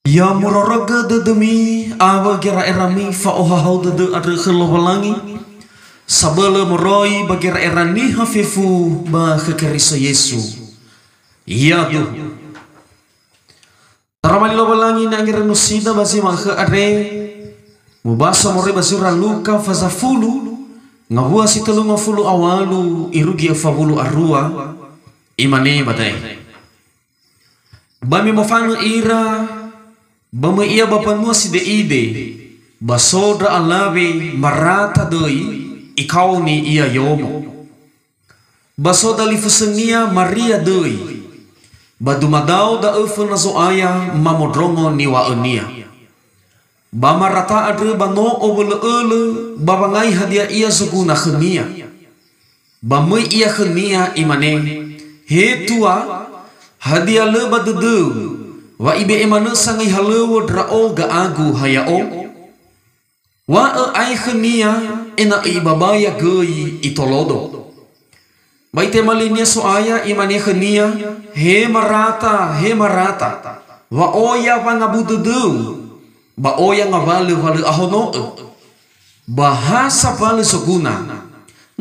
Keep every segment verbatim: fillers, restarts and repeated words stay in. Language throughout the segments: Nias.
Ya murorogö dödömi awö gera'erami fa'ohahau dödö andrö khö Lowalangi, sabölö moroi ba gera'era niha fefu ba khö Keriso Yesu. Yaduhu. Daroma li Lowalangi ni'angerönosida ba zi ma'ökhö andre, mubasa moroi ba zura Luka faza fulu, ngawua si tölu ngafulu awalu irugi öfa wulu arua, imane ba da'e. Ba me mofanö ira, ba möi ia ba mbanua side'ide, ba so ndra alawe marata döi, ikaoni ia yomo. Ba so dalifusönia Maria döi, ba dumadao da'ö föna Zo'aya mamondrongo niŵa'önia. Ba marata andrö ba no owölö'ölö ba wangai hadia ia zoguna khönia. Ba möi ia khönia, imane, "He Tua, hadia lö ba dödöu wa ibe'e manö sangai halöŵö ndra'o ga'agu ha ya'o? Wa'ö ae khönia ena'ö ibabaya göi itolodo." Ba itema linia So'aya, imane khönia, "He Marata, he Marata, wa oya wangabu dödöu, ba oya ngawalö wa lö ahono'ö. Ba ha sabalö zoguna,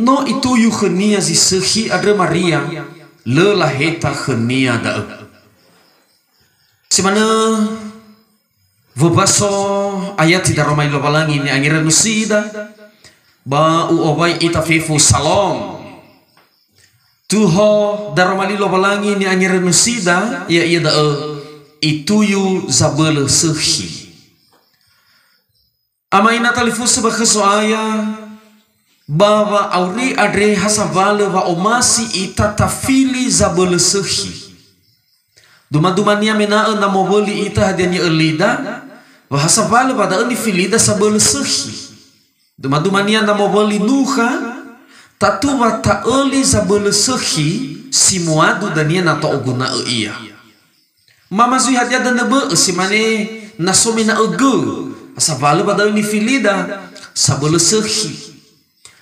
no ituyu khönia zi sökhi andrö Maria, lö laheta khönia da'ö." Si manö wöbaso ayati daroma li Lowalangi ni'angerönosida, ba u'owai ita fefu Salom. Tuho daroma li Lowalangi ni'angerönosida, ya'ia da'ö ituyu zabölö sökhi. Ama ina talifusö ba khö Zo'aya, ba wa'auri andre ha sabalö wa'omasi ita tafili zabölö sökhi. Dumadumania mena'ö na mowöli ita hadia ni'ölida, wa ha sabalö ba da'ö nifilida sabölö sökhi. Dumadumania na mowöli nukha, tatu wa ta'öli zabölö sökhi si muadu dania na ta'oguna'ö ia. Ma ma zui hadia danö bö'ö si mane na so mena'ö gö, ha sabalö ba da'ö nifilida sabölö sökhi.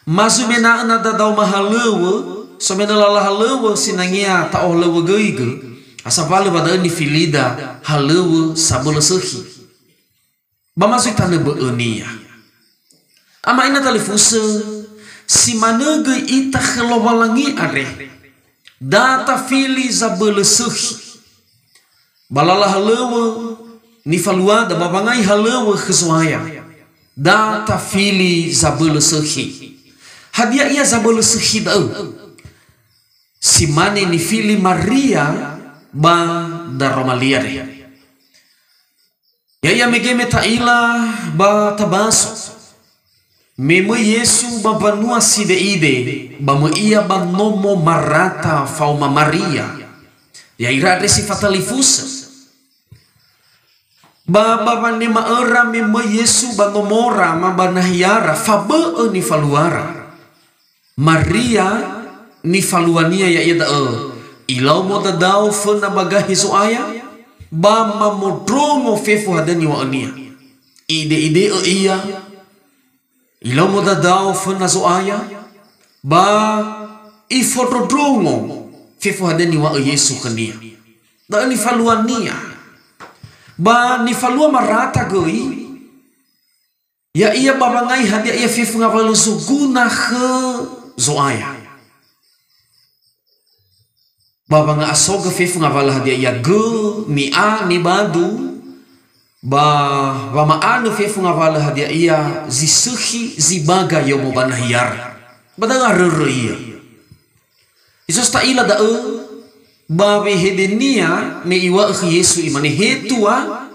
Ma zui mena'ö na dadao mahalöŵö, so mena'ö lala halöŵö sinangea ta'ohalöŵögöigö, ha sabalö ba da'ö nifilida halöŵö sabölö sökhi. Ba ma zui tanö bö'önia. Ama ina talifusö, si manö göi ita khö Lowalangi andre, da tafili zabölö sökhi. Ba lala halöŵö nifaluada ba wangai halöŵö khö Zo'aya, da tafili zabölö sökhi. Hadia ia zabölö sökhi da'ö? Si mane nifili Maria ba daroma li andre. Ya'ia mege me ta'ila ba tabaso. Me möi Yesu ba mbanua side'ide, ba möi ia ba nomo Marata faoma Maria. Ya'ira andre si fatalifusö. Ba, ba wanema'öra me möi Yesu ba nomora ma ba nahiara, fabö'ö nifaluara. Maria nifaluania ya'ia da'ö, ilau modadao föna ba gahe Zo'aya, ba mamondrongo fefu hadia niŵa'önia. Ide'ide'ö ia, ilau modadao föna Zo'aya, ba ifondrondrongo fefu hadia niŵa'ö Yesu khönia. Da'ö nifaluania. Ba nifalua Marata göi, ya'ia ba wangai hadia ia fefu ngawalö zoguna khö Zo'aya. Ba wanga'asogö fefu ngawalö hadia ia gö, ni'a, nibadu, ba wama'anö fefu ngawalö hadia ia zi sökhi, zi baga yomo ba nahiara. Ba da'ö arörö ia. Isos ta'ila da'ö, ba wehedenia me iŵa'ö khö Yesu, imane, "He Tua,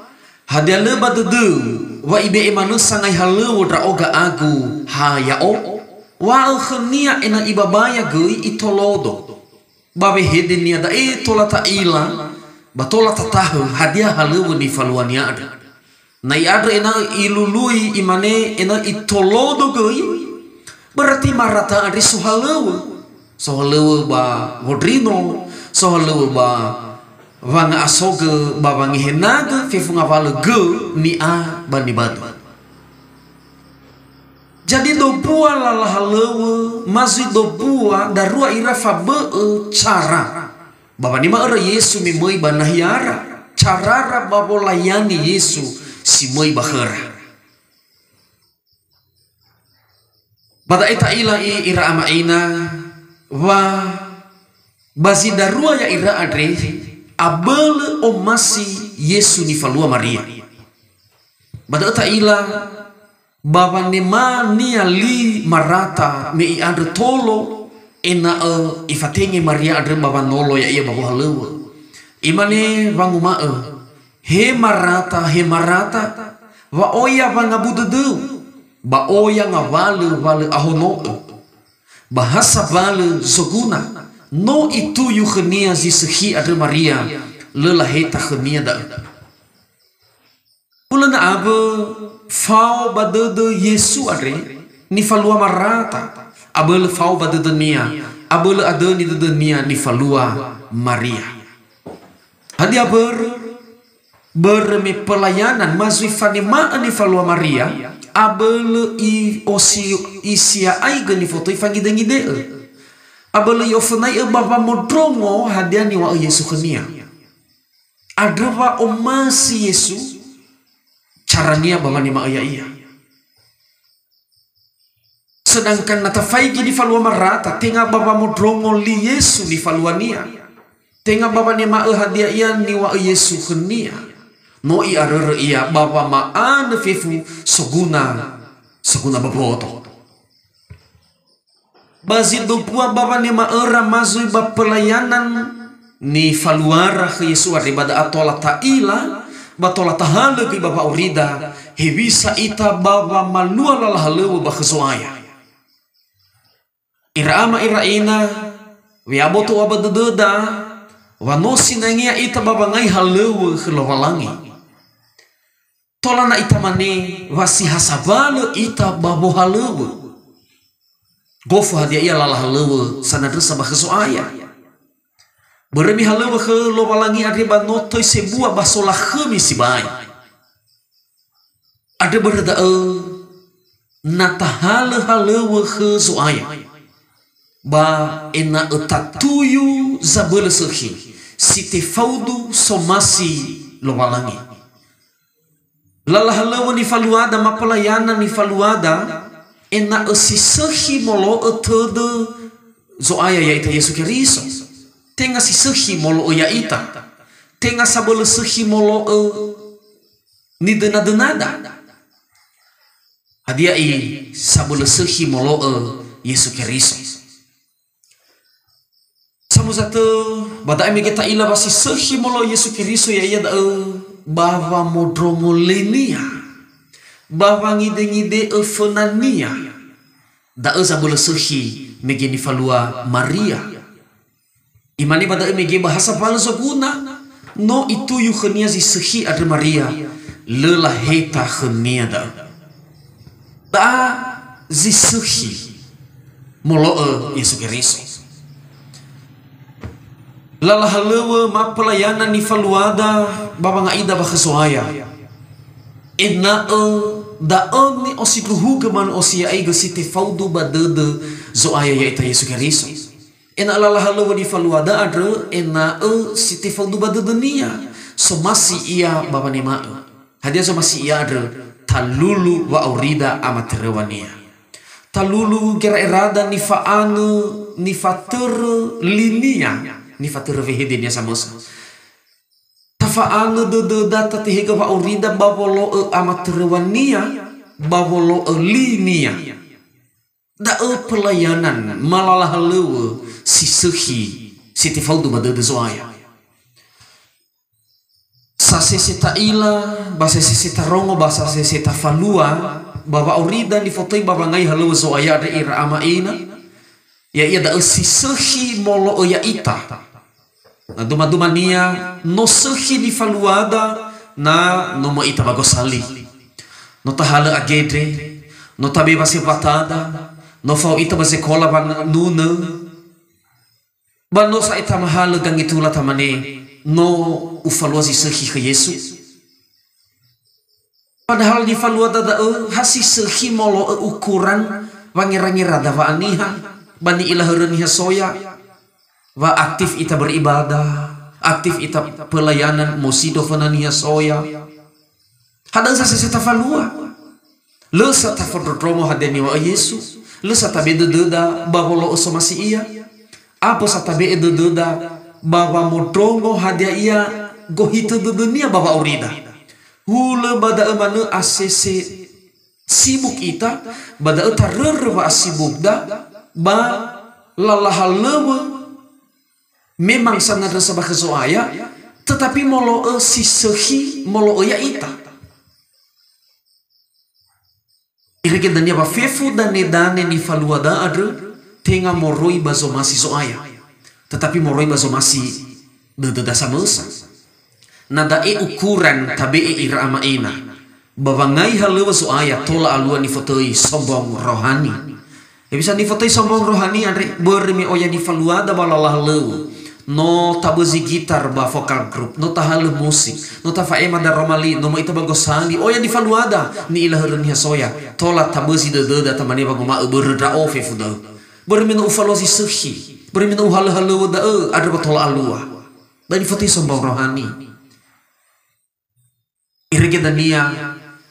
hadia lö ba dödöu wa ibe'e manö sangai halöŵö ndra'o ga'agu ha ya'o? Wa'ö khönia ena'ö ibabaya göi itolodo." Ba wehedenia da'e tola ta'ila, ba tola tatahö hadia halöŵö nifaluania andrö. Na i'andrö ena'ö ilului, imane ena'ö itolodo göi, berarti Marata andre sohalöŵö. Sohalöŵö ba wondrino, sohalöŵö ba wanga'asogö ba wangehenagö fefu ngawalö gö, ni'a ba nibadu. Jadi dobua lala halöŵö, ma zui dobua darua ira fabö'ö cara. Ba wanema öra Yesu me möi ba nahiara. carara ba wolayani Yesu si möi ba khöra. Ba da'e ta'ila i ira ama ina, wa ba zi darua ya'ira andre abölö omasi Yesu nifalua Maria. Ba da'ö ta'ila ba wanemania li Marata me i'andrö tolo ena'ö ifatenge Maria andrö ba wanolo ya'ia ba wohalöŵö. Imane wanguma'ö, "He Marata, he Marata, wa oya wangabu dödöu, ba oya ngawalö wa lö ahono'ö. Ba ha sabalö zoguna, no ituyu khönia zi sökhi andrö Maria, lö laheta khönia da'ö." Hulö na awö fao ba dödö Yesu andre nifalua Marata, abölö fao ba dödönia, abölö adöni dödönia nifalua Maria. Hadia börö? Börö me pelayanan ma zui fanema'ö nifalua Maria, abölö i'osi-, isia'aigö nifotöi fangidengide'ö. Abölö i'ofönai'ö ba wamondrongo hadia niŵa'ö Yesu khönia. Andrö wa omasi Yesu, carania ba wanema'ö ya'ia. Sedangkan na tafaigi nifalua Marata, tenga ba wamondrongo li Yesu nifaluania. Tenga ba wanema'ö hadia ia niŵa'ö Yesu khönia. No i'arörö ia ba wama'anö fefu soguna, soguna boboto. Ba zi dömbua ba wanema'öra ma zui ba pelayanan nifaluara khö Yesu andre, ba da'a tola ta'ila, ba tola tahalö göi ba wa'aurida, hewisa ita ba wamalua lala halöŵö ba khö Zo'aya. Ira ama ira ina, we aboto ua ba dödöda, wa no sinangea ita ba wangai halöŵö khö Lowalangi. Tola na itamane wa si ha sabalö ita ba wohalöŵö. Gofu hadia ia lala halöŵö sanandrösa ba khö Zo'aya. Börö mihalöŵö khö Lowalangi andre ba no töi sebua ba solakhömi sibai. Andrö börö da'ö, na tahalö halöŵö khö Zo'aya, ba ena'ö tatuyu zabölö sökhi si tefaudu somasi Lowalangi. Lala halöŵö nifaluada ma pelayana nifaluada, ena'ö si sökhi molo'ö tödö Zo'aya ya'ita Yesu Keriso. Tenga si sökhi molo'ö ya'ita. Tenga sabölö sökhi molo'ö nidönadönada. Hadia i sabölö sökhi molo'ö Yesu Keriso. Samösa tö, ba da'e mege ta'ila wa si sökhi molo'ö Yesu Keriso ya'ia da'ö ba wamondrongo linia, ba wangidengide'ö fönania. Da'ö zabölö sökhi mege nifalua Maria. Imane ba da'ö mege ba ha sabalö zoguna, no ituyu khönia zi sökhi andrö Maria, lö laheta khönia da'ö. Da'a zi sökhi molo'ö Yesu Keriso. Lala halöŵö ma pelayana nifaluada ba wanga'ida ba khö Zo'aya. Ena'ö da'ö ni'osindruhugö manö osia'aigö si tefaudu ba dödö Zo'aya ya'ita Yesu Keriso. Ena'ö lala halöŵö nifaluada andrö ena'ö si tefaudu ba dödönia, somasi ia ba wanema'ö. Hadia zomasi ia andrö? Talulu wa'aurida amatöröŵania. Talulu gera'erada nifa'anö, nifatörö linia, nifatörö wehedenia samösa. Tafa'anö dödöda tatehegö wa'aurida ba wolo'ö amatöröŵania, ba wolo'ö linia. Da'ö pelayanan ma lala halöŵö si sökhi si tefaudu ba dödö Zo'aya. Sasese ta'ila, ba sasese tarongo, ba sasese tafalua, ba wa'aurida nifotöi ba wangai halöŵö Zo'aya andre ira ama ina, ya'ia da'ö si sökhi molo'ö ya'ita. Na dumadumania no sökhi nifaluada, na no möi ita ba gosali. No tahalö agendre, no tabe wasewatada, no fao ita ba zekola wanunö, ba no sa'ae tamahalö gangetula tamane, no ufalua zi sökhi khö Yesu. Padahal nifaluada da'ö ha si sökhi molo'ö ukuran wangerangerada wa'aniha, ba ni'ila hörö niha soya, wa aktif ita beribadah, Aktif ita pelayanan, mosindro föna niha soya. Hadia sa sese tafalua. Lö sa tafondrondrongo hadia niŵa'ö Yesu. Lö sa tabe'e dödöda ba wolo'ö somasi Ia. Ato sa tabe'e dödöda ba wamondrongo hadia Ia gohitö dödö-Nia ba wa'aurida. Hulö ba da'ö manö asese sibuk ita, ba da'ö tarörö wa'asibukda, ba lala halöŵö memang sanandrösa ba khö Zo'aya, tetapi molo'ö si sökhi molo'ö ya'ita. Irege dania wa fefu danedane nifaluada andrö tenga moroi ba zomasi Zo'aya, tetapi moroi ba zomasi dödöda samösa. Na da'e ukuran tabe'e ira ama'ena, ba wangai halöŵö Zo'aya tola alua nifotöi sombong rohani. Hewisa nifotöi sombong rohani andre, börö me oya nifaluada ba lala halöŵö. No tabözi gitar ba vokal grup, no tahalö musik, no tafa'ema daroma li, no möi ita ba gosali, oya nifaluada, ni'ila hörö niha soya, tola tabözi dödöda tamane wanguma'ö börö ndra'o fefu da'ö. Börö me no ufalua zi sökhi, börö me no uhalö halöŵö da'ö, andrö wa tola alua. Da'e nifotöi sombong rohani. Irege dania,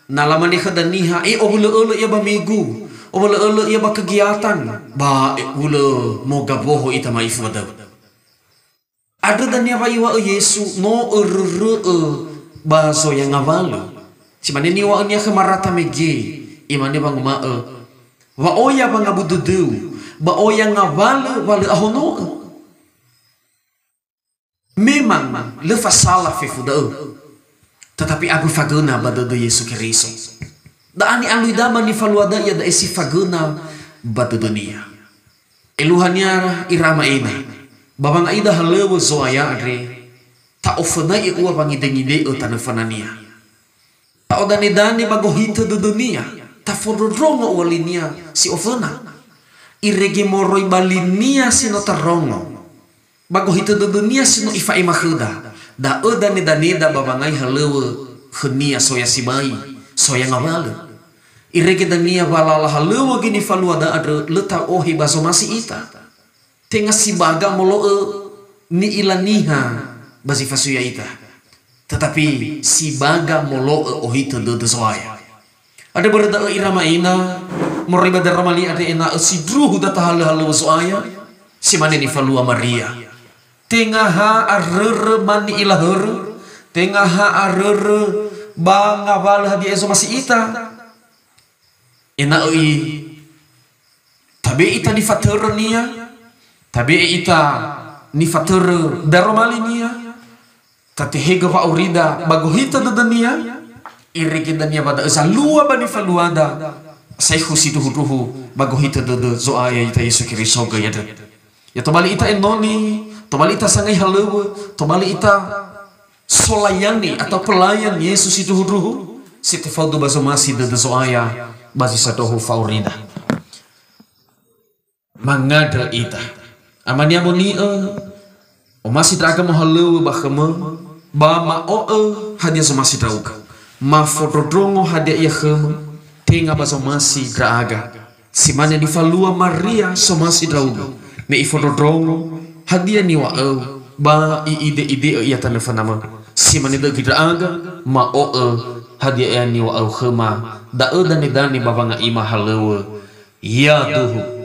na lamane khöda niha, e, owölö'ölö ia ba megu, owölö'ölö ia ba kegiatan, ba, e, hulö mogaboho ita ma'ifu ba da'ö. Andrö dania wa iŵa'ö Yesu, no örörö'ö ba zoya ngawalö. Si mane niŵa'ö-Nia khö Marata mege, imane wanguma'ö, "Wa oya wangabu dödöu, ba oya ngawalö wa lö ahono'ö." Memang lö fasala fefu da'ö, tetapi agu fagöna ba dödö Yesu Keriso. Da'a ni'aluida ba nifaluada iada'e si fagöna ba dödönia. Eluahania ira ama'ena, ba wanga'ida halöŵö Zo'aya andre, ta'ofönai'ö ua wangidengide'ö tanö fönania. Ta'odanedane ba gohitö dödönia, tafondrondrongo ua linia si oföna. Irege moroi ba linia si no tarongo, ba gohitö dödönia si no ifa'ema khöda, da'ö danedaneda ba wangai halöŵö khönia soya sibai, soya ngawalö. Irege dania wa lala halöŵö göi nifaluada andrö lö ta'ohe ba zomasi ita. Tenga sibaga molo'ö ni'ila niha ba zi fasuya ita, tetapi sibaga molo'ö ohitö dödö Zo'aya. Andrö börö da'ö ira ama'ena, moroi ba daroma li andre ena'ö sindruhu da tahalö halöŵö Zo'aya, si mane nifalua Maria. Tenga ha arörö ba ni'ila hörö, tenga ha arörö ba ngawalö hadia zomasi ita. Ena'ö i-, tabe'e ita nifatörönia, tabe'e ita nifatörö daroma linia, tatehegö wa'aurida ba gohitö dödönia, irege dania wa da'ö zalua ba nifaluada, saekhu sindruhundruhu ba gohitö dödö Zo'aya ita Yesu Keriso göi andrö. Ya tobali ita enoni, tobali ita sangai halöŵö, tobali ita solayani atau pelayan Yesu sindruhundruhu, si tefaudu ba zomasi dödö Zo'aya ba zi sindruhu fa'aurida. Mangandrö ita. Ama ni'amoni'ö, omasi ndra'aga mohalöŵö ba khömö, ba ma'o'ö hadia zomasi ndra'ugö. Mafondrondrongo hadia ia khömö, tenga ba zomasi ndra'aga. Si mane nifalua Maria somasi ndra'ugö, me ifondrondrongo hadia niŵa'öu, ba i'ide-ide'ö ia tanö fönamö. Si mane dö'ö göi ndra'aga, ma'o'ö hadia ia niŵa'öu khöma, da'ö danedane ba wanga'ima halöŵö. Yaduhu.